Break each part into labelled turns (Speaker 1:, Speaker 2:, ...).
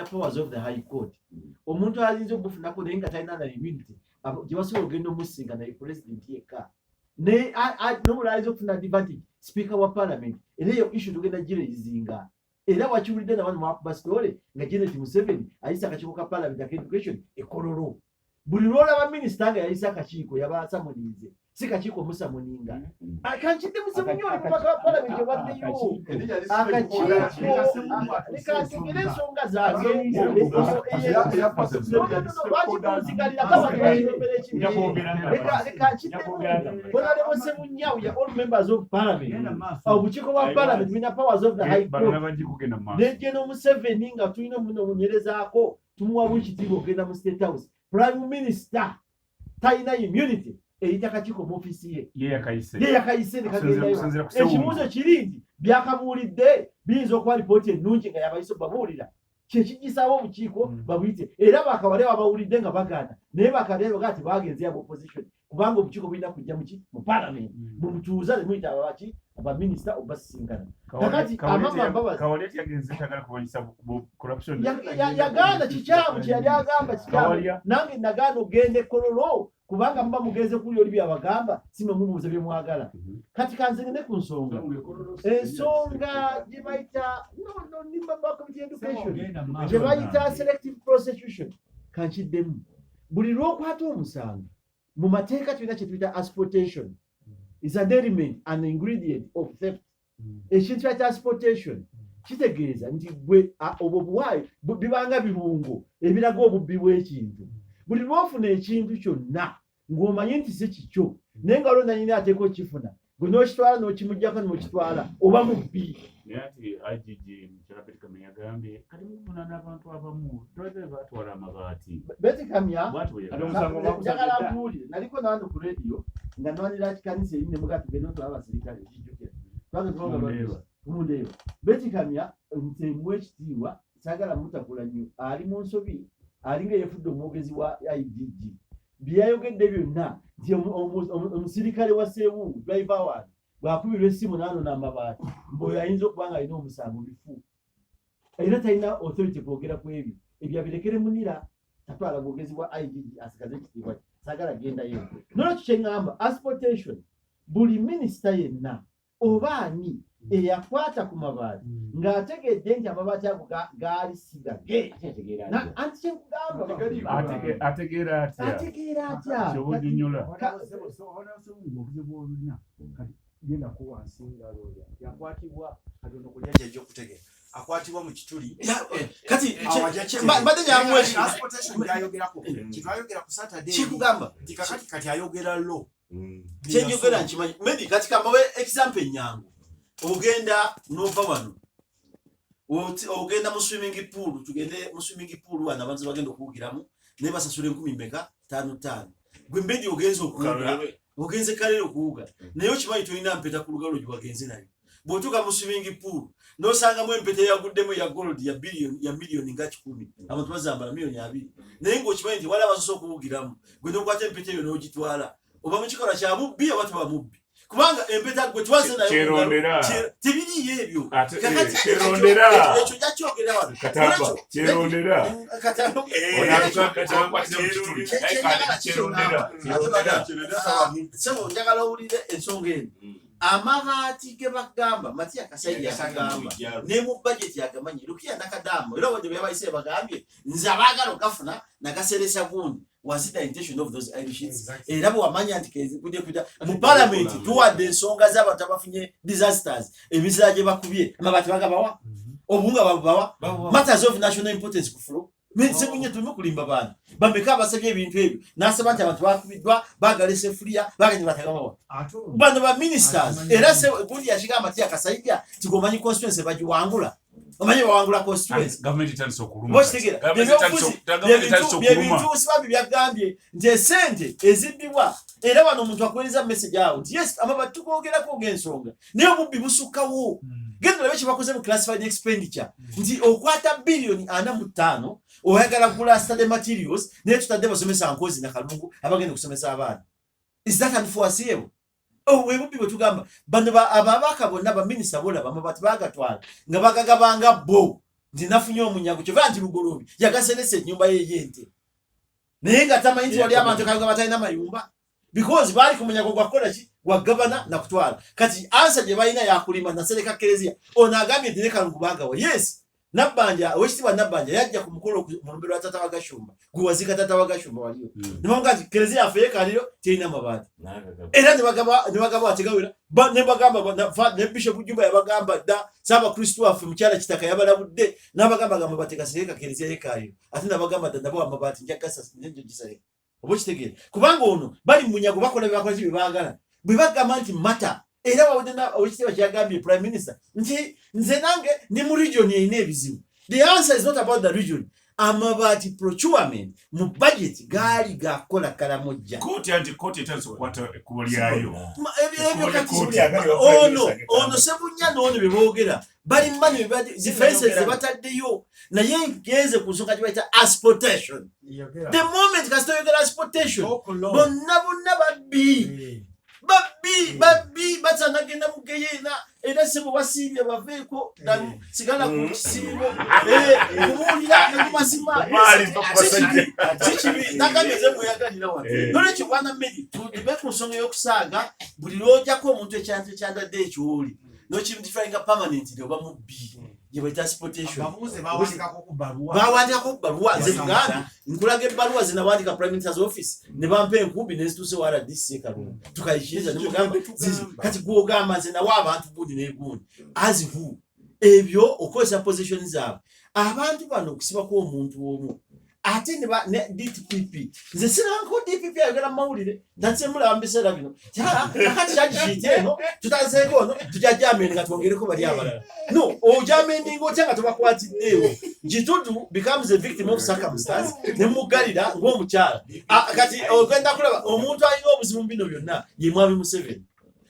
Speaker 1: Powers of the High Court, omuntu ayinza ogufunako naye nga talina na immunity, gye basobola ogenda omusinga naye President yekka. Naye nomulala ayinza okufuna advantage, Speaker wa Parliament. Era eyo issue tugenda giraisinga. Era wakiwulidde nabano mwakuba story nga Janet Museveni ayisa akakiiko ka Parliament aka education ekololo. Buli lwolaba minisita nga yayisa akakiiko, yaba asummoninze, si kakiiko musummoninga. Kankidde Museveni, oli mubaka wa Parliament owaddeyo akakiiko, leka ensonga zange. Lwaki munzigalira kabali bakirombera ekibi? Leka nkiddemu. Honorable Sebunya, we are all members of Parliament. Obukiiko bwa Parliament bulina powers of the High Court. Ne General Museveni nga tulina omunoonyerezaako, tumuwa ekitiibwa ogenda mu State House. Prime Minister talina immunity eyita kakiiko mu ofiisi ye.
Speaker 2: Ye yakayise.
Speaker 1: Ye yakayise nekagendayo. Ekibuuzo kiri nti byakabuulidde biyinza okuba lipooti ennungi nga yabayise babuulira kyekigisaawo obukiiko babuyite. Era bakawale babawulidde nga bagaana, naye bakawale bagaa ti bagenze aba opposition, kubanga obukiiko bulina kujja muki? Mu Parliament. Bwemutuuza nemuyita abaki, abaminisita obasisinkana. Kakati Amama Mbabazi
Speaker 2: Kawalya yagenze tagala kulwanyisa corruption.
Speaker 1: Yagaana, kikyamu kyeyali agamba kikyamu.
Speaker 2: Kawalya.
Speaker 1: Nange nagaana okugenda ekololo kubanga muba mugenze kuli oli byabagamba, si mwe mubuuza bye mwagala. Kati kanzengende ku nsonga, ensonga gye bayita no nimba committee education gye bayita selective prosecution. Kankiddemu, buli lw'okwata omusango mu mateeka tulina kye tuyita asportation, is an element, an ingredient of theft. Ekintu kya asportation kitegeeza nti gwe obwo buwaayi bibanga birungo ebiraga obubbi bw'ekintu. Buli lw'ofuna ekintu kyonna ng'omanyi nti si kikyo, naye nga waliwo nanyini ateeka okifuna, gwe n'okitwala n'okimugjako n'okitwala, oba mubbi.
Speaker 2: Naye ati IGG mukyala Betty Kamya yagambye kati muvunaana abantu abamu, lwaki batwala amabaati?
Speaker 1: Betty Kamya.
Speaker 2: Bwati bwe
Speaker 3: Ate
Speaker 2: yagambye.
Speaker 3: omusango bagusanze
Speaker 1: Njagala
Speaker 3: dda.
Speaker 1: mbuulire, naliko nando ku rediyo nga nwanira kikanisa eri nemuga tugende otwala abaserikale, okijjukira?
Speaker 2: Mundeeba.
Speaker 1: Mundeeba. Betty Kamya nze muwa ekitiibwa, saagala mutakula nnyo. Ali mu nsobi, alinga eyefudde omwogezi wa IGG. Bye yayogedde byonna nti omusirikale wa Sewungu, driver wange, bw'akubirwa essimu n'anona amabaati, mbu oyo ayinza okuba nga alina omusango, bifu. Era talina authority kwogera ku ebyo. Ebyo abirekere munira, tatwala bwogezi bwa IGG, asigaze ekitiibwa kye. Saagala gendayo. Nolwekyo kyeŋŋamba, asportation, buli minisita yenna oba ani eyakwata ku mabaati ng'ategedde nti amabaati ago gaali si gage. Anti kyenkugamba
Speaker 2: Ategeera atya?
Speaker 1: Ategeera atya?
Speaker 2: Kyoba onyonyola.
Speaker 3: Obuzibu olulina kati gendako wansi ngalo oyo yakwatibwa katono kulya
Speaker 4: gyajja okutegeera akwatibwa mu kituli.
Speaker 1: Kati
Speaker 4: Awo ajja
Speaker 1: mbadde nyamuwa
Speaker 4: Transportation gyayogerako kyetwayogera ku Saturday
Speaker 1: Kikugamba
Speaker 4: nti kakati kati ayogera lo.
Speaker 1: Kyenjogera nkimanyi maybe. Kati kambawe example enyangu. Ogenda nova wano, ogenda mu swimming pool, tugende mu swimming pool wano abantu bagenda okuwugiramu, naye basasula enkumi meka? Ttaano ttaano. Gwe mbedi ogenze okuwuga, ogenze kalere okuwuga, naye okimanyi tolina mpeta ku lugalo gye wagenze nayo. Bw'otuuka mu swimming pool n'osangamu empeta eyaguddemu eya gold ya billion, ya miliyoni nga 100, abantu bazambala miliyoni 20, naye ng'okimanyi nti wali abasoose okuwugiramu, gwe n'okwata empeta eyo n'ogitwala, oba mu kikolwa kya bubbi oba teba mubbi? Kubanga empeta gwe twaze nayo mu ngalo,
Speaker 2: Kyerondera.
Speaker 1: Tebiriiyo ebyo.
Speaker 2: Ate,
Speaker 1: Kakati
Speaker 2: kyerondera.
Speaker 1: Ekyo njakyogera wano.
Speaker 2: Katamba,
Speaker 1: Olwekyo,
Speaker 2: kyerondera.
Speaker 1: Katamba.
Speaker 2: Ono atukwatira mu kituli. Naye kandi kyerondera.
Speaker 1: Sebo, njagala owulire ensonga eno. Amabaati ge bagamba Matiya Kasajja yagamba ne mu budget yagamanyi Lukiya Nakadamu, era wadde byabayise bagambye nze abaagala okafuna nagaseresa gundi. Was it the intention of those Irish? Era bwe wamanya nti kudde kudda mu Parliament, tuwadde ensonga z'abantu abafunye disasters, emizira gye bakubye, amabaati bagabawa, obuwunga babubawa, matters of national importance ku floor. Semunye, tuleme kulimba bantu. Bameka abasabye ebintu ebyo n'asaba nti abantu bakubiddwa, baagala esefuliya, baganye batagabawa?
Speaker 3: Ate
Speaker 1: Bano ba ministers, era gundi yakigamba Matiya Kasajja nti gomanyi constituency bagiwangula, omanyi bawangula constituency.
Speaker 2: Gavumenti etandise okuluma.
Speaker 1: Bokitegeera?
Speaker 2: Gavumenti etandise okuluma.
Speaker 1: Byebintu Sibambi byagambye nti esente ezibbibwa. Era wano omuntu akuweereza message awo nti yes, amabaati tugogerako ng'ensonga, naye obubbi busukkawo. Genda olabe kye bakoze mu classified expenditure, nti okwata biliyoni 45 oyagala kugula study materials, naye tutadde basomesa Nkozi na Kalungu abagenda okusomesa abaana. Is that unforeseeable? Oh, bwe bubbi bwe tugamba. Bano ababaka bonna, baminisita bolaba, amabaati bagatwala nga bagagabanga bo. Nti nafunye omunyago kyova nti Lugoloobi yagaseresa ennyumba ye ey'ente, naye nga tamanyi nti wali abantu kaga batalina mayumba because baali ku munyago gwa kukola ki? Gwa gavana nakutwala. Kati ansa gye balina yakulima nasereka kereziya. Ono agambye nti ne Kalungu baagawa. Yes, Nabbanja, owekitiibwa Nabbanja yajja ku mukolo mu lumbe lwa taata wa Gashumba, gwe waziika taata wa Gashumba waliyo, ne bamugamba nti kereziya yaffe yekaliro terina mabaati, era ne bagaba ategawera, ne bagamba ne Bishop Jumba yabagamba dda, Ssaabakristu waffe mukyala Kitaka yabalabudde n'abagamba nga amabaati gasereka kereziya yekaliro, ate nabagamba dda nabo amabaati nja gasa njo gisereka. Oba okitegeera? Kubanga ono bali mu munyago, bakola byebakola ki bye baagala. Bwe bagamba nti mata, era wawudde owekitiibwa kyagambye prime minister nti nze nange ndi mu region erina ebizibu. The answer is not about the region. Amabaati procurement mu budget gaali gakukola Kalamojja.
Speaker 2: Kooti, anti kooti etandise okukwata ekkubo lyayo.
Speaker 1: Ebyo kati
Speaker 2: Kooti.
Speaker 1: ono Sebunya n'ono bye boogera bali mani defenses ze bataddeyo, naye ngenze ku nsonga gye bayita asportation. The moment kasita oyogera asportation, bonna bonna babbi, babbi, babbi, basanagenda mu geyeena. Era sebo basiibye baveeko, sigala ku kisiibo, kubuulira ne ku mazima.
Speaker 2: Maali mpa ku basajja.
Speaker 1: Si kibi, nagambye nze mweyagalira wano. Nolwekyo bwana Meri, tuve ku nsonga ey'okusaaga. Buli lwojjako omuntu ekyantu ekyandadde ekyoli nokimodifyinga permanently, oba mubbi, gye bayita asportation.
Speaker 4: Babuuze, bawandikako ku baluwa?
Speaker 1: Bawandikako ku baluwa. Nze mugambye, nkulaga ebbaluwa zenawandika prime minister's office ne bampa enkumbi nezituuse wa RDC Kalungu tukayikiriza nemugamba kati gwogamba nze nawa abantu gundi negundi as who? Ebyo okozesa position zaabwe abantu bano okusibako omuntu omu, ate ne DPP, nze sirabako DPP ayogera mu mawulire, tatsemulaba mu biseera bino. Kakati kyagisiite eno tutazeeko ono tujajameni nga twongereko bali abalala. No ojameninga otya nga tobakwatiddeewo? Kitutu becomes a victim of circumstance nemuggalira ng'omukyala. Kati ogenda kulaba omuntu alina obuzibu mu bino byonna ye mwami Museveni.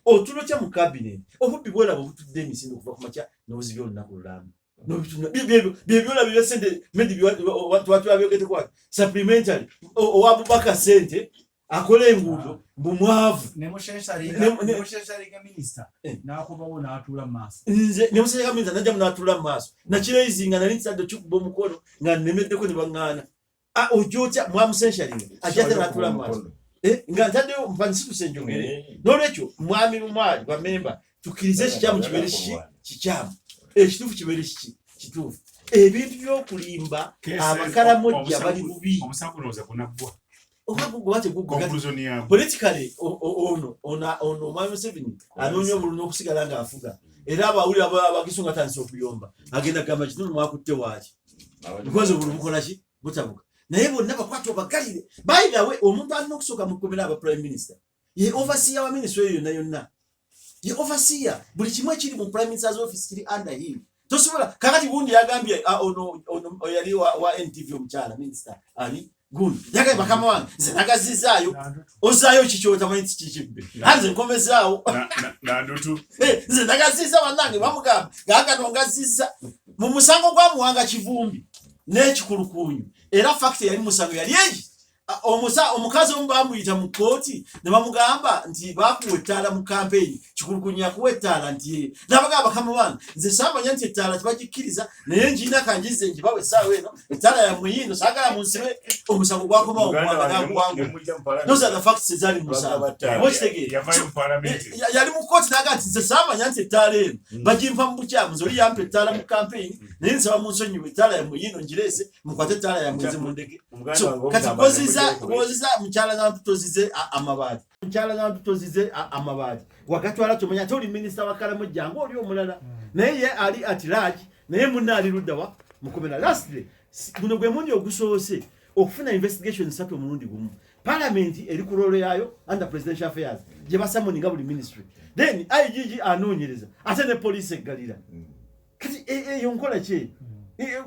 Speaker 1: Otulo kya mu cabinet, obubbi bwolaba obutudde emisinde okuva ku makya n'obuzibya olunaku lulamba byebyola bibya sente medi twabyogetekwati supplementary owa Bubaka sente akola enguudo mbu mwavu.
Speaker 3: Nemushensalinga minisita n'akubawo n'atuula mu maaso.
Speaker 1: Nze nemushensalinga minisita najjamu n'atuula mu maaso, nakireizinga nali nkisadde okikuba omukono nga nnemeddeko ne baŋŋaana. Ojja otya mwamusenshalinga ajja ate n'atuula mu maaso, nga ntaddeyo mpanisituse njogere. N'olwekyo mwami Lumwali, bamemba, tukkirize ekikyamu kibeere kiki? Kikyamu. Ekituufu kibeere kiki? Kituufu. Ebintu by'okulimba abakalamojja bali bubi.
Speaker 2: Omusango kulowooza gunaggwa?
Speaker 1: Oba guggwa teguggwa?
Speaker 2: Conclusion yaabwe.
Speaker 1: Politically, ono ono omwami Museveni anoonya obululu n'okusigala ng'afuga, era abawulira abagisu nga atandise okuyomba, agenda kugamba kituno mwakutte waaki, because obululu bukola ki? Butabuka. Naye bonna bakwate obagalire. By the way, omuntu alina okusooka mu kkomera aba prime minister, ye overseer wa ministry eyo yonna yonna, ye overseer buli kimu ekiri mu prime minister's office kiri under him. Tosobola kakati gundi yagambye, ono yali wa NTV, omukyala minister ani gundi yagambye, bakama wange nze nagazizaayo. Ozaayo kiki otamanyi nti kikibbe? Anze nkomezaawo.
Speaker 2: Nandutu.
Speaker 1: Nze nagazizza bannange, bamugamba gaagano ngazizza mu musango gwa Muwanga Kivumbi n'ekikulukunyu. Era fact yali musango yali egi, omukazi omu bamuyita mu kkooti ne bamugamba nti bakuwa ettaala mu kampeyini, Kikulukunyu yakuwa ettaala nti ye. Nabagamba, bakama bange, nze saamanya nti ettaala tebagikkiriza, naye ngiina kanjize ngibawe essaawa eno ettaala yammwe yiino, saagala munsibe. Omusango gwakomawo gwangu. Those are the facts ezaali mu musango, oba okitegeera?
Speaker 2: Yavayo mu palamenti.
Speaker 1: Yali mu kkooti naga nti nze saamanya nti ettaala eno bagimpa mu bukyamu, nze oli yampa ettaala mu kampeyini, naye nsaba munsonyiwe, ettaala yammwe yiino ngireese, mukwate ettaala yammwe nze mundeke. So kati koziza mukyala nantu tozize amabaati, mukyala nantu tozize amabaati wagatwala, tomanya ate oli minisita wa Kalamojja nga oli omulala, naye ye ali at large, naye munna ali luddawa mukomera. Lastly, guno gwe mundi ogusoose okufuna investigation satu omulundi gumu. Parliament eri ku role yayo under presidential affairs gye basamoninga buli ministry, then IGG anoonyereza, ate ne police eggalira. Kati eyo nkola ki?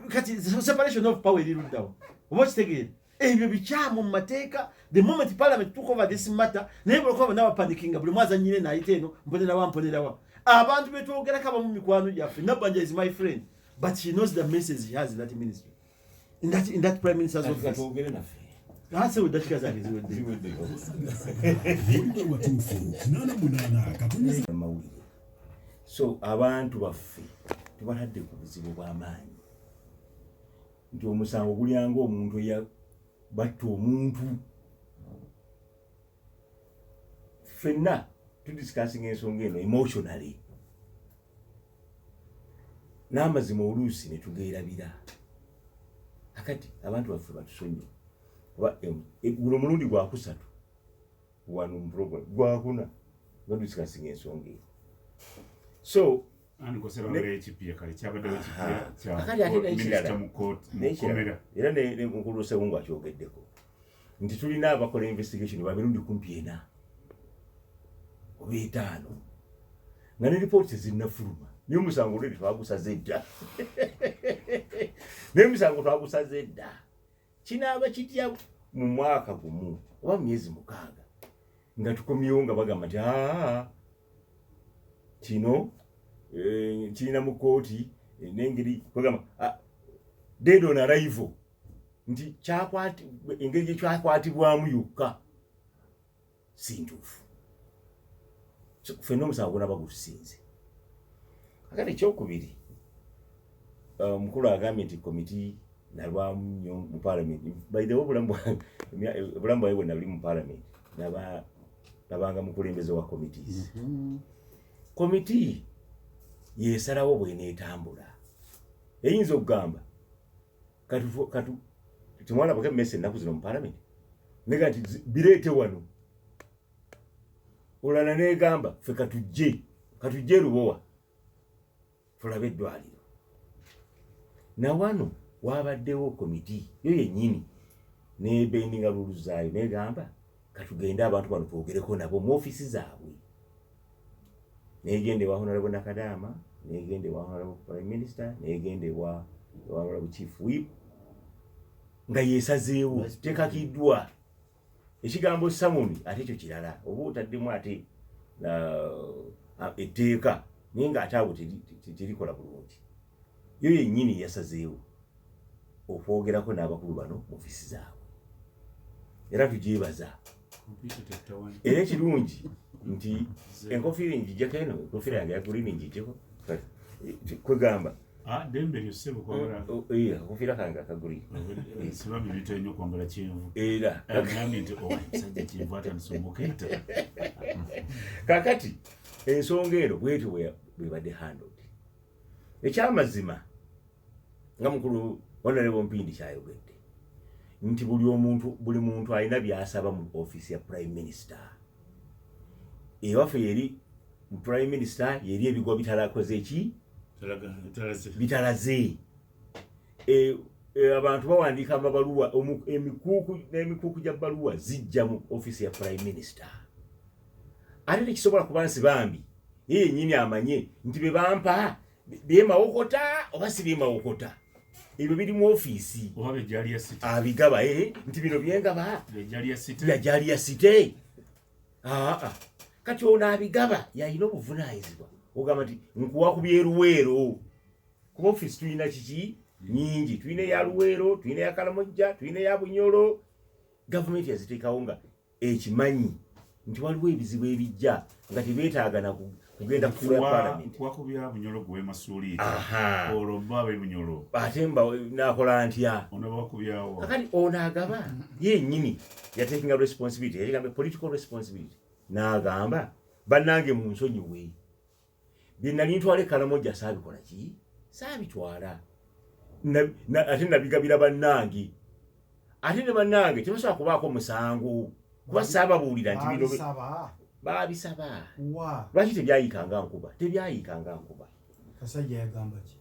Speaker 1: Kati separation of power eri luddawo, oba okitegeera? Ebyo bikyamu mu mateeka. The moment parliament took over this matter, naye bulikuba bonna bapanikinga, buli mwazanyire naayita eno mponerawa mponerawa. Abantu betwogerako abamu mikwano gyaffe, Nabbanja is my friend, but he knows the message he has in that ministry, in that prime minister's office.
Speaker 5: Twogere naffe.
Speaker 1: Ase wedakika zange ziwedde.
Speaker 5: Ziwedde.
Speaker 6: Watuufu 88 katonda.
Speaker 5: Amawulire, so abantu baffe tubaladde ku buzibu bw'amaanyi. Nti omusango gulyanga omuntu eya batta omuntu. Ffenna tudiscussinga ensonga eno emotionally, n'amazima oluusi ne tugeerabira. Akati abantu baffe batusonyiwe, kuba guno omulundi gwakusatu wano mu program, gwakuna nga discussinga ensonga eno, so
Speaker 2: Akati
Speaker 5: ate n'ekirala, era ne mukulu Ssewungu akyogeddeko nti tulina abakola investigation ba mirundi kumpi ena oba etaano nga ne ripooti tezinnafuluma, naye omusango olwedi twagusaze dda, naye omusango twagusaze dda. Kinaaba kitya mu mwaka gumu oba mu myezi 6 nga tukomyewo nga bagamba nti aa, kino kirina mu kooti, n'engeri kwegamba dead on arrival, nti engeri gye kyakwatibwamu yokka si ntuufu. So, ffenna omusango gunaba gutusinze. Akati ekyokubiri, omukulu agambye nti komiti nalwamu nnyo mu parliament. By the way, obulamu bwange bwonna buli mu parliament, nabanga mukulembeze wa committees. Komiti yesalawo bweneetambula. Eyinza okugamba katu temwalabako emmese ennaku zino mu parliament nega nti bireete wano, olala negamba ffe katujje Lubowa tulabe eddwaliro. Nawano wabaddewo komiti yo yennyini nebendinga lulu zaayo negamba katugende abantu bano twogereko nabo mu ofiisi zaabwe, negenda ewa Honorable Nakadama, negenda ewa Honorable Prime Minister, negenda ewa Honorable Chief Whip nga yesazeewo tekakiddwa ekigambo summon. Ate ekyo kirala, oba otaddemu ate etteeka, naye ng'ate awo terikola bulungi. Yo yennyini yasazeewo okwogerako n'abakulu bano mu ofiisi zaabwe, era tugyebaza. Era ekirungi nti enkofiira njijjako eno, enkofiira yange ya green njijjeko, kwegamba
Speaker 2: Dembe lyo ssebo kwambala.
Speaker 5: Akakofiira kange aka green.
Speaker 2: Siba bibita nnyo kwambala kyenvu.
Speaker 5: Era
Speaker 2: agambye nti omusajja kyenvu atandise omukeeta.
Speaker 5: Kakati ensonga eno bwetyo bwebadde handled. Ekyamazima nga mukulu Honorable Mpindi kyayogedde nti buli muntu alina byasaba mu ofiisi ya Prime Minister. Ewaffe yeri mu Prime Minister yeri ebigwa bitalakoze ki? Bitalaze. Abantu bawandiika amabaluwa, emikuuku n'emikuuku gya bbaluwa zijja mu ofiisi ya Prime Minister. Ate tekisobola kuba Nsibambi ye yennyini amanye nti be bampa byemawokota oba si byemawokota, ebyo biri mu ofiisi.
Speaker 2: Oba bejjaliya city.
Speaker 5: Abigaba, nti bino byengaba
Speaker 2: Bejjaliya city.
Speaker 5: Byajaliya city. Aa, kati ono abigaba yalina obuvunaanyizibwa ogamba nti nkuwa ku byeruweero, kuba ofiisi tulina kiki nyingi, tulina eya Luweero, tulina eya Kalamojja, tulina eya Bunyolo. Gavumenti yaziteekawo nga ekimanyi nti waliwo ebizibu ebijja nga tebeetaaga na kugenda ku floor ya parliament.
Speaker 2: Nkuwa ku bya Bunyolo gwe Masuuli.
Speaker 5: Aha.
Speaker 2: Olwo bo ab'e Bunyolo.
Speaker 5: Ate mba nakola ntya?
Speaker 2: Ono bakubyawo.
Speaker 5: Kakati ono agaba ye yennyini yatekinga responsibility, yagamba political responsibility, n'agamba bannange mu nsonyiwe, bye nali ntwala e Karamoja saabikola ki, saabitwala, ate nabigabira bannange, ate ne bannange tebasobola kubaako musango kuba saababuulira nti bino
Speaker 3: Baabisaba.
Speaker 5: Baabisaba.
Speaker 3: Wa.
Speaker 5: Lwaki tebyayiikanga nkuba? Tebyayiikanga nkuba.
Speaker 3: Kasajja yagamba ki?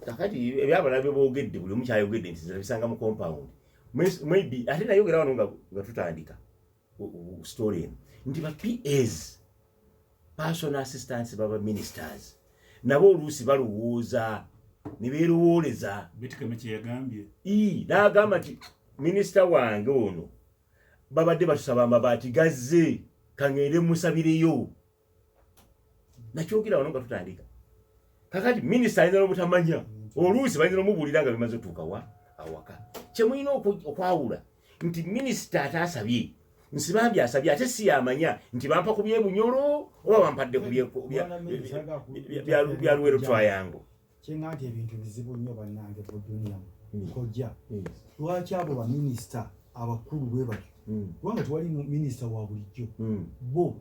Speaker 5: Kakati ebyabalala bye boogedde, buli omu kyayogedde nti nabisanga mu compound. Maybe ate nayogera wano nga tutandika story eno nti ba PAs, personal assistants baba ministers, nabo oluusi balowooza ne beerowooleza.
Speaker 2: Betikame kye yagambye.
Speaker 5: Ii, n'agamba nti minisita wange ono babadde batusaba amabaati gazze, kaŋŋende musabireyo. Nakyogera wano nga tutandika. Kakati minisita ayinza n'obutamanya, oluusi bayinza n'omubuulira nga bimaze otuuka wa awaka. Kye mulina okwawula nti minisita ate asabye, Nsibambi asabye, ate si yamanya nti bampa ku byebunyolo oba bampadde ku bya Luweero Triangle.
Speaker 3: Kyenga nti ebintu bizibu nnyo bannange ku duniya. Kojja, lwaki abo baminisita abakulu bwe batyo, kubanga tewali minisita wa bulijjo, bo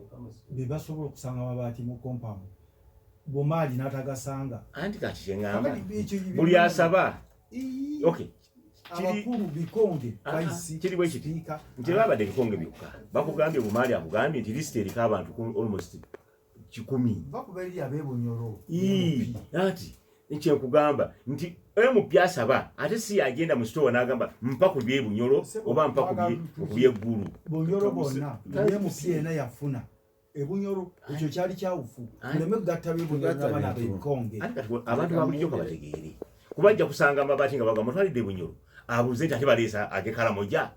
Speaker 3: be basobola okusanga amabaati mu compound, Bumaali n'atagasanga?
Speaker 5: Anti kati kyeŋŋamba, buli asaba, okay,
Speaker 3: abakulu bikonge.
Speaker 5: Ah, ah,
Speaker 3: vice
Speaker 5: kiri bwe kiti.
Speaker 3: Speaker.
Speaker 5: Nti babadde bikonge byokka, bakugambye Bumaali akugambye nti lisiti eriko abantu almost 100.
Speaker 3: Bakuba eri ab'ebunyoro.
Speaker 5: Ii, ati nkyenkugamba nti MP asaba, ate si agenda mu store n'agamba mpa ku byebunyolo oba mpa ku byeggulu.
Speaker 3: Bunyoro bonna, naye MP ena yafuna ebunyoro, ekyo kyali kyawufu. Muleme kugatta b'ebunyoro n'abaana ab'ebikonge.
Speaker 5: Ate kati abantu ba bulijjo kabategeere, kuba ajja kusanga amabaati nga bagamba mutwalidde bunyoro, abuuze nti ate baleesa agekalamoja.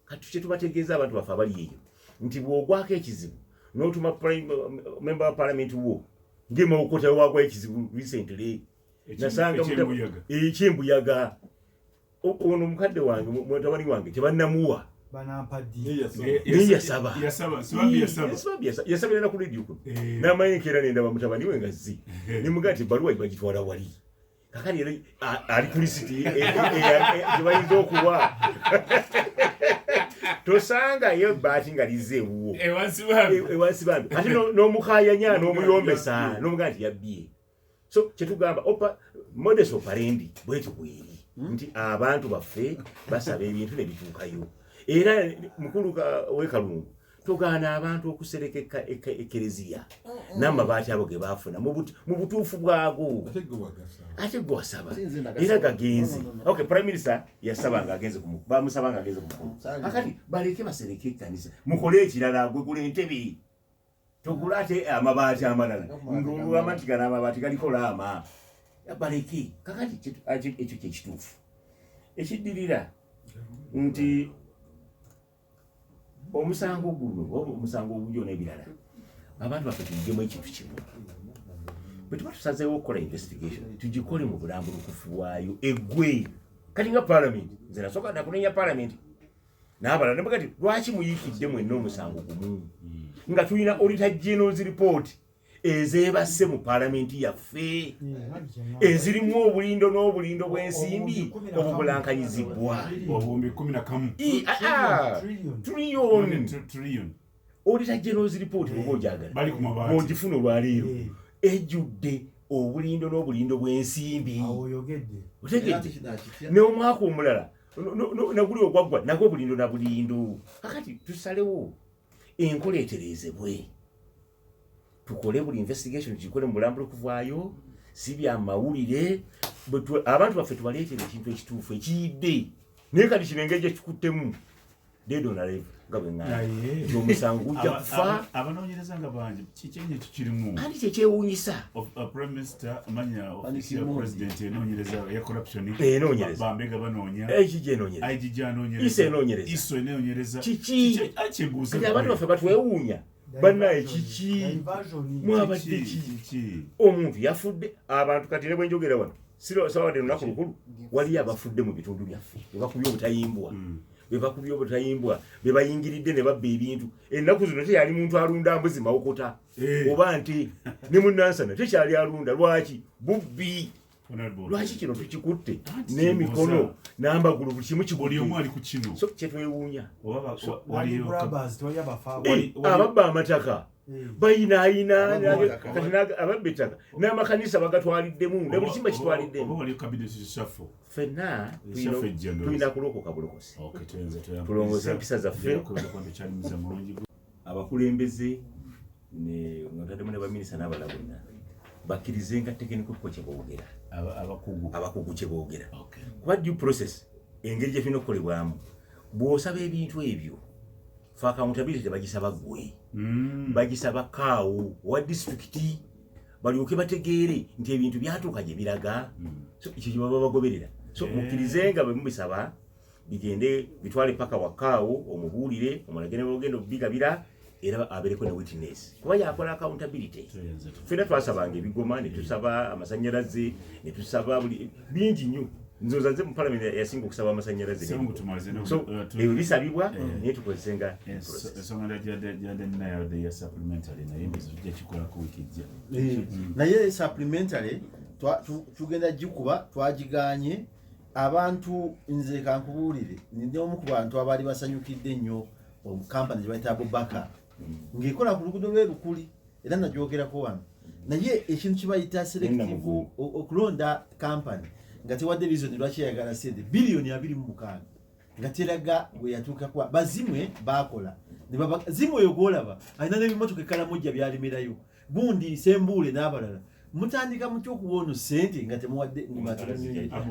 Speaker 5: Kati kyetubategeeza abantu baffe abali eyo nti bw'ogwako ekizibu n'otuma member wa parliament wo, ng'emawokota wagwa ekizibu recently, nasanga
Speaker 2: Ekyembuyaga.
Speaker 5: Ekyembuyaga. Ono mukadde wange, mutabani wange tebannamuwa.
Speaker 3: Banampa ddi?
Speaker 5: Naye yasaba.
Speaker 2: Yasaba, Nsibambi yasaba.
Speaker 5: Nsibambi yasabira na ku radio kuno.
Speaker 2: Eh.
Speaker 5: N'amanyi nkeera nendaba mutabani we nga zzi, nemugaa nti ebbaluwa bagitwala wali. Kakati era ali ku lisiti gye bayinza okuwa, tosangayo ebbaati nga lizze ewuwo.
Speaker 2: Ewansibambi.
Speaker 5: Ewansibambi, ate n'omukayanya n'omuyombesa n'omugaa nti yabbye. So kyetugamba opa modus operandi bwetyo bweri nti abantu baffe basaba ebintu ne bituukayo. Era mukulu w'ekalungu, togaana abantu okusereka ekereziya n'amabaati abo ge baafuna mu butuufu bwago.
Speaker 7: Ate gwe wagasaba.
Speaker 5: Ate gwe wasaba.
Speaker 1: Sinze nagasaba.
Speaker 5: Era gagenze.
Speaker 1: No, no, no, no.
Speaker 5: Okay, prime minister yasaba nga agenze ku bamusaba nga agenze ku mukulu.
Speaker 1: Sorry.
Speaker 5: Akati baleke basereke ekkanisa, mukole ekirala. Gwe gula entebe, togula ate amabaati amalala. Ng'olugamba nti gano amabaati galiko laama, baleke. Kakati ekyo kyekituufu. Ekiddirira nti omusango guno oba omusango ogujo n'ebirala, abantu baffe tuyigemu ekintu kimu: bwe tuba tusazeewo okukola investigation, tugikole mu bulambulukufu bwayo eggwe. Kati nga parliament, nze nasooka nakunenya parliament n'abalala nebaga ti lwaki muyiikidde mwenna omusango gumu nga tulina auditor general's report ezeebase mu paalamenti yaffe ezirimu obulindo n'obulindo bw'ensimbi obubulankanyizibwa?
Speaker 2: Obuwumbi 11.
Speaker 5: Trillion.
Speaker 2: Trillion.
Speaker 5: Auditor general's report bwoba ogyagala,
Speaker 2: Bali ku mabaati.
Speaker 5: bw'ogifuna olwaleero, ejjudde obulindo n'obulindo bw'ensimbi.
Speaker 3: Awo oyogedde.
Speaker 5: Otegedde? N'omwaka omulala naguli ogwaggwa nagwo bulindo na bulindo. Kakati tusalewo enkola etereezebwe, tukole buli investigation tugikole mu bulambulukufu bwayo, si bya mawulire. Abantu baffe tubaleetere ekintu ekituufu ekiyidde. Naye kati kino engeri gyekikuttemu dead on arrival, nga bwe ŋŋamba
Speaker 2: Naye
Speaker 5: nti omusango gujja kufa.
Speaker 2: Abanoonyereza nga bangi, kiki enyo kikirimu?
Speaker 5: Anti kyekyewuunyisa.
Speaker 2: Prime minister amanya ofisi ya
Speaker 1: Modi.
Speaker 2: president enoonyereza ya corruption.
Speaker 5: Enoonyereza.
Speaker 2: Bambega banoonya.
Speaker 5: Ekijja enoonyereza.
Speaker 2: IGG anoonyereza.
Speaker 5: ISO enoonyereza.
Speaker 2: ISO enoonyereza.
Speaker 5: Kiki?
Speaker 2: Akyebuuza.
Speaker 5: Kati abantu baffe batwewuunya, bannaye kiki mwabadde ki?
Speaker 2: Kiki?
Speaker 5: Omuntu yafudde, abantu kati ne bwenjogera wano sawadde lunaku lukulu, waliyo abafudde mu bitundu byaffe bebakubye obutayimbwa, bebakubye obutayimbwa, bebayingiridde ne babba ebintu. Ennaku zino tekyali muntu alunda mbuzi mawokota oba nte, ne munansana tekyali alunda. Lwaki bubbi? Lwaki kino tukikutte
Speaker 2: Anti
Speaker 5: n'emikono
Speaker 2: kyembuuza.
Speaker 5: n'amagulu, buli kimu
Speaker 2: Buli omu
Speaker 5: kigudde?
Speaker 2: ali ku kino.
Speaker 5: So kyetwewuunya.
Speaker 2: Oba waliyo
Speaker 3: Grabbers, tewali abafa.
Speaker 5: Ababba amataka bayinaayina.
Speaker 7: Ababba ettaka.
Speaker 5: Kati ababba ettaka n'amakanisa bagatwaliddemu ne buli kimu
Speaker 2: Oba
Speaker 5: bakitwaliddemu.
Speaker 2: waliyo cabinet shuffle.
Speaker 5: Ffenna
Speaker 2: Shuffle ejja ndowooza.
Speaker 5: tulina kulokoka bulokozi.
Speaker 2: Okay, tuyinza
Speaker 5: Tulongoose empisa zaffe.
Speaker 2: Kyalimiza mulungi.
Speaker 5: Abakulembeze nga otaddemu ne baminisita n'abalala bonna bakkirize nga technical people kye boogera.
Speaker 2: Abakugu.
Speaker 5: Abakugu kye boogera.
Speaker 2: Okay.
Speaker 5: Kuba due process engeri gye tulina okukolebwamu, bw'osaba ebintu ebyo fe accountability tebagisaba ggwe, bagisaba kaawo owa disitulikiti, balyoke bategeere nti ebintu byatuuka gye biraga. So ekyo kye baba bagoberera. So mukkirize nga bwe mubisaba bigende bitwale paka wakaawo, omubuulire, omulage ne bwogenda okubigabira, era abeereko ne witness kuba yakola accountability.
Speaker 2: Tuyinza
Speaker 5: Ffenna twasabanga ebigoma, ne tusaba amasanyalaze, ne tusaba buli bingi nnyo. Nzoza nze mu parliament yasinga okusaba amasanyalaze.
Speaker 2: Ssemungu tumalize
Speaker 5: So ebyo bisabibwa, naye tukozese nga process.
Speaker 2: Ensonga gyadde nina ya supplementary, naye mbizi tujja kikolako wiiki ejja.
Speaker 1: Naye supplementary tugenda gikuba twagiganye. Abantu, nze kankubuulire, ndi omu ku bantu abaali basanyukidde ennyo kampani gye bayita Abubakar ng'ekola ku luguudo lw'e Lukuli, era nagyogerako wano. Naye ekintu kye bayita selective
Speaker 5: Namugunga.
Speaker 1: okulonda kampani nga tewadde reason lwaki eyagala sente biliyoni 26, nga teraga bwe yatuuka kuba bazimwe baakola. Ne zimwe oyo gwolaba alina n'ebimotoka ekalamojja byalimirayo, gundi Sembuule n'abalala. Mutandika mutya okuwa ono sente nga temuwadde?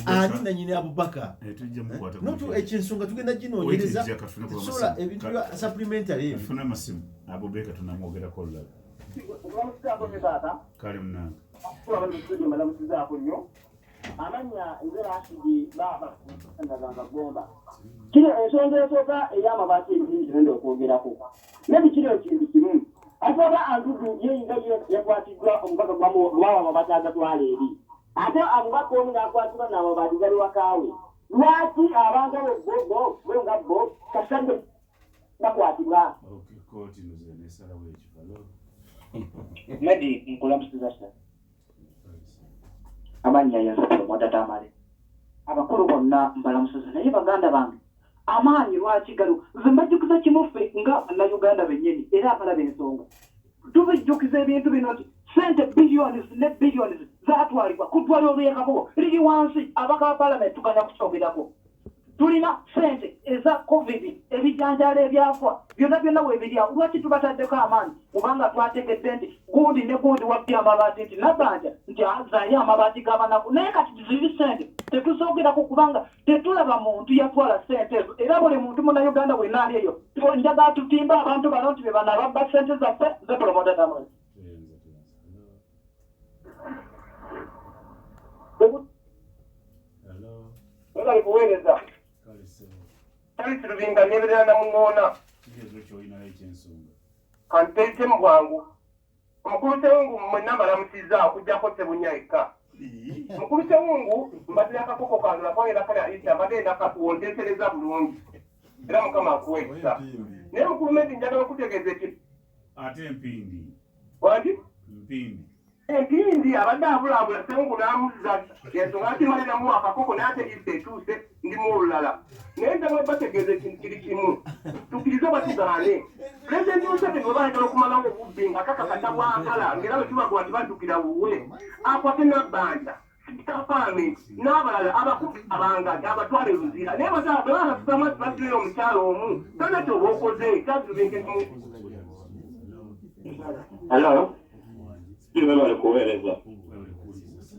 Speaker 1: Ani nanyini Abubakar?
Speaker 2: Tujja mukwata.
Speaker 1: Notu ekyensonga tugenda ginoonyereza.
Speaker 2: Wait, kafune ku
Speaker 1: Tetusobola
Speaker 2: amasimu.
Speaker 1: ebintu bya supplementary ebyo.
Speaker 2: Tufune amasimu. Abubeka tunamwogerako olulala.
Speaker 7: Nkulamusizaako nnyo taata.
Speaker 2: Kale munange.
Speaker 7: Kuba bali mu studio, mbalamusizaako nnyo. Amannya nze Rashidi Baaba Ndaganga Gomba. Kino ensonga esooka ey'amabaati ebingi genda okwogerako, naye kiri ekintu kimu, ate oba Andudu yeyinza yakwatiddwa omubaka gwawa amabaati agatwala eri, ate omubaka omu n'akwatibwa n'amabaati gali wakaawe. Lwaki abantu abo bo bo nga bo kasitadde bakwatibwa?
Speaker 2: Okay, kooti nze nesalawo ekyo. Hello.
Speaker 7: Medi, nkulamusiza sa. Amannya yanze Mwadata Amale. Abakulu bonna mbalamusiza, naye baganda bange, amaanyi lwaki galiwo? Nze mbajjukiza kimu, ffe nga bannayuganda bennyini era abalaba ensonga, tubijjukiza ebintu bino nti sente billions ne billions zatwalibwa ku ddwaliro ly'e Kabobo, liri wansi. Abaka ba palamenti tuganya kukyogerako. Tulina sente eza COVID, ebijanjaalo ebyafa byonna byonna weebiri awo. Lwaki tubataddeko amaanyi? Kubanga twategedde nti gundi ne gundi wabbye amabaati, nti Nabbanja nti zaali amabaati g'abanaku. Naye kati ziri sente tetuzoogerako kubanga tetulaba muntu yatwala sente ezo. Era buli muntu munnayuganda wenna ali eyo, njagala tutimba abantu bano nti be bano ababba sente zaffe. Ze Promota Tamale.
Speaker 2: Tuyenza, tuyenza. Hello. Hello.
Speaker 7: Webali kuweereza.
Speaker 2: Kale ssebo.
Speaker 7: Charles Lubinga, neberera Namuŋoona.
Speaker 2: Kigezo ky'olinayo ekyensonga.
Speaker 7: Kanteese mu bwangu. Omukulu Sewungu, mwenna mbalamusizza okugjako Sebunya yekka. Mukulu Sewungu, mbadde akakoko kange nakwawera kale ayita, mbadde nakatuwonteesereza bulungi, era Mukama akuwa ekisa. Naye mukulu Medi, njagala okutegeeza ekintu.
Speaker 2: Ate empindi.
Speaker 7: Wangi?
Speaker 2: Mpindi.
Speaker 7: Empindi abadde abulaabula, Sewungu n'amuzza, ensonga ati male namuwa akakoko, naye ate isa etuuse ndimu olulala. Naye njagala bategeeza ekintu kiri kimu: tukkirize batugaane, Pulezidenti Museveni bwe bayagala okumalawo obubbi nga kakakata bwakala, ng'era bwe tubagwa tibaddukira wuwe, akwate Nabbanja, Sipika Palamenti n'abalala abakulu abanga abatwala eruzira. Naye bwe batulira omukyalo omu tona kyoba okoze kyazubinke.
Speaker 8: Hello, webale kuweereza.
Speaker 2: Webale kuwuliriza.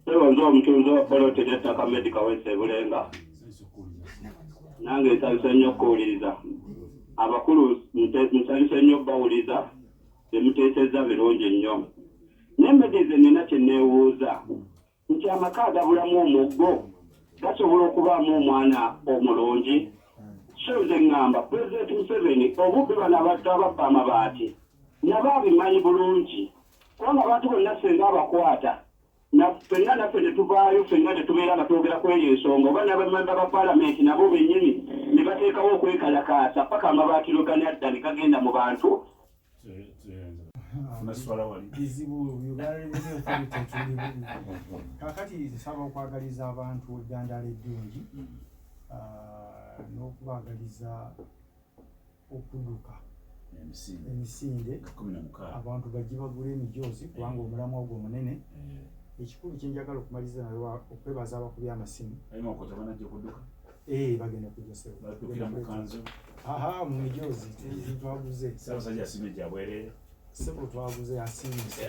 Speaker 8: Sebo, nze omutunzi wa poloti n'ettaka Medica West Ebulenga.
Speaker 2: Nsanyusa okuwuliriza.
Speaker 8: Nange nsanyuse nnyo okuwuliriza abakulu, nsanyuse nnyo bawuliza byemuteesezza, birungi nnyo. Naye Medize, nina kye neewuuza nti amaka agabulamu omuggo gasobola okubaamu omwana omulungi? So nze ŋŋamba Pulezidenti Museveni, obubbi bano abantu ababba amabaati nabo abimanyi bulungi, kubanga abantu bonna senga abakwata ffenna naffe ne tuvaayo, ffenna ne tubeera nga twogera ku eyo ensonga, oba n'abamemba ba paalamenti nabo bennyini ne bateekawo okwekalakaasa paka amabaati lwe ganadda ne gagenda mu bantu.
Speaker 2: Tuyenza. Funa swala wali.
Speaker 3: Bizibu, Uganda Revenue Authority tuli bubi. Kakati nsaba okwagaliza abantu eggandala eddungi, n'okubaagaliza okudduka
Speaker 2: Emisinde.
Speaker 3: Emisinde.
Speaker 2: 16.
Speaker 3: Abantu bajje bagula emijoozi kubanga omulamwa ogwo munene. Ekikulu kyenjagala okumaliriza nayo, okwebaza abakubi amasimu.
Speaker 2: Ayi makota banajja kudduka.
Speaker 3: Eh, bagenda kujja sebo.
Speaker 2: Baddukira mu kanzu.
Speaker 3: Aha, mu mijoozi twaguze.
Speaker 2: Ssaabasajja asiimye gyabwereere.
Speaker 3: Sebo, twaguze, asiimuse.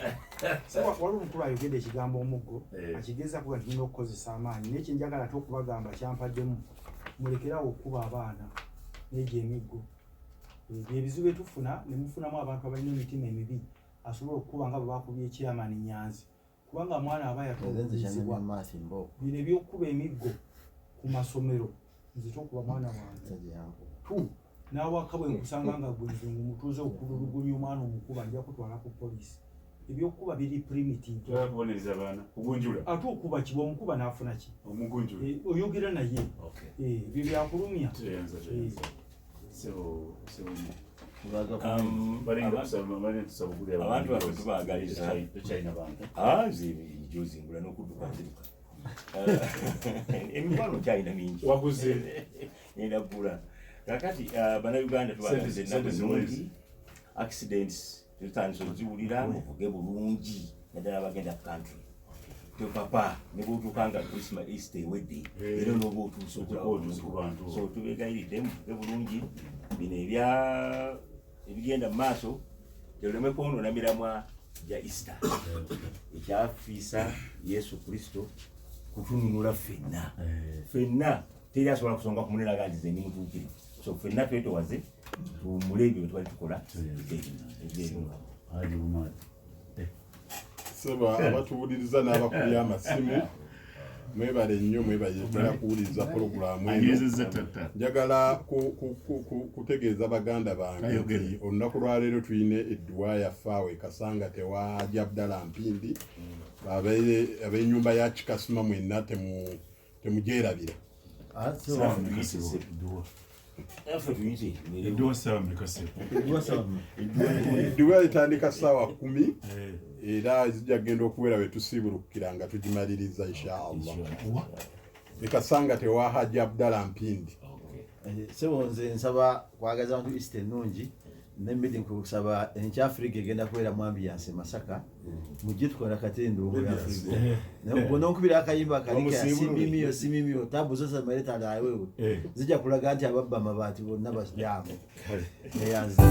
Speaker 3: Sebo, waliwo omukulu ayogedde ekigambo omuggo. Akigeza kuba nti tulina okukozesa amaanyi, naye kyenjagala ate okubagamba kyampaddemu, mulekerawo okukuba abaana n'egyo emiggo. Ebyo ebizibu byetufuna ne mufunamu abantu abalina emitima emibi, asobola okukuba nga bwe bakubye Chairman Nyanzi, kubanga mwana aba yatulugunyizibwa. Bino ebyokukuba emiggo ku masomero, nze tokuba mwana wange tu n'awaka. Bwe nkusanga nga gwe nze ngumutuuze okululugunya omwana omukuba, nja kutwala ku poliisi. Ebyokukuba biri primitive.
Speaker 2: Toyagala kubonereza baana, kugunjula.
Speaker 3: Ate okuba ki? Bwomukuba n'afuna ki?
Speaker 2: Omugunjula.
Speaker 3: Eh, oyogera naye.
Speaker 2: Okay.
Speaker 3: Eh, ebyo byakulumya.
Speaker 2: Tuyenza, tuyenza. Sebo, sebo.
Speaker 5: Abantu baffe tubaagaliza.
Speaker 2: Tokyalina bantu.
Speaker 5: Ah, nze emijoozi ngula n'okudduka nziruka. Emikwano nkyalina mingi.
Speaker 2: Waguze.
Speaker 5: Ngenda kugula. Kakati bannayuganda tubagaliza ennaku ennungi. Accidents tutandise oziwulira, muvuge bulungi naddala abagenda ku country. Topapa ne bwotuuka nga Christmas Easter ewedde era n'oba otuuse okulaba
Speaker 2: Otuuse ku
Speaker 5: omuntu.
Speaker 2: bantu.
Speaker 5: So tubeegayiridde muvuge bulungi bino ebya ebigenda mu maaso teruleme kwonoona miramwa gya Easter ekyafiisa Yesu Kristo kutununula ffenna. Ffenna teri asobola kusonga ku munene aga nti nze ndi mutuukirivu. So ffenna twetowaze tuwummule ebyo bye twali tukola ebyeru.
Speaker 2: Haji Umar.
Speaker 9: Seba abatuwuliriza n'abakubya amasimu mwebale nnyo, mwebale ddala kuwuliriza pologulaamu eno.
Speaker 2: Anyezezza tata.
Speaker 9: Njagala kutegeeza baganda bange
Speaker 2: Ayogere.
Speaker 9: nti olunaku lwaleero tulina edduwa yaffe awo e Kasanga tewaja Abdala Mpindi. Ab'ennyumba ya Kikasima mwenna temugyerabira.
Speaker 5: Naffe tuyite.
Speaker 2: Edduwa ssaawa mmeka ssebo?
Speaker 9: Edduwa etandika ssaawa 10 era zijja kugenda okuwera we tusiibulukira nga tugimaliriza inshaallah. Ekasanga tewa Haji Abdala Mpindi.
Speaker 1: Sebo nze nsaba kwagaza bantu Easter ennungi nemmedi nkusaba enkya Africa egenda kubeera mu ambiance e Masaka mujje tukola katendo ya Africa bononkubira akayimba kalika
Speaker 5: Omusiibulule.
Speaker 1: simimio simimio tabu zosa maleta na wewe zijja kulaga nti ababba amabaati bonna basyamu neyanziza.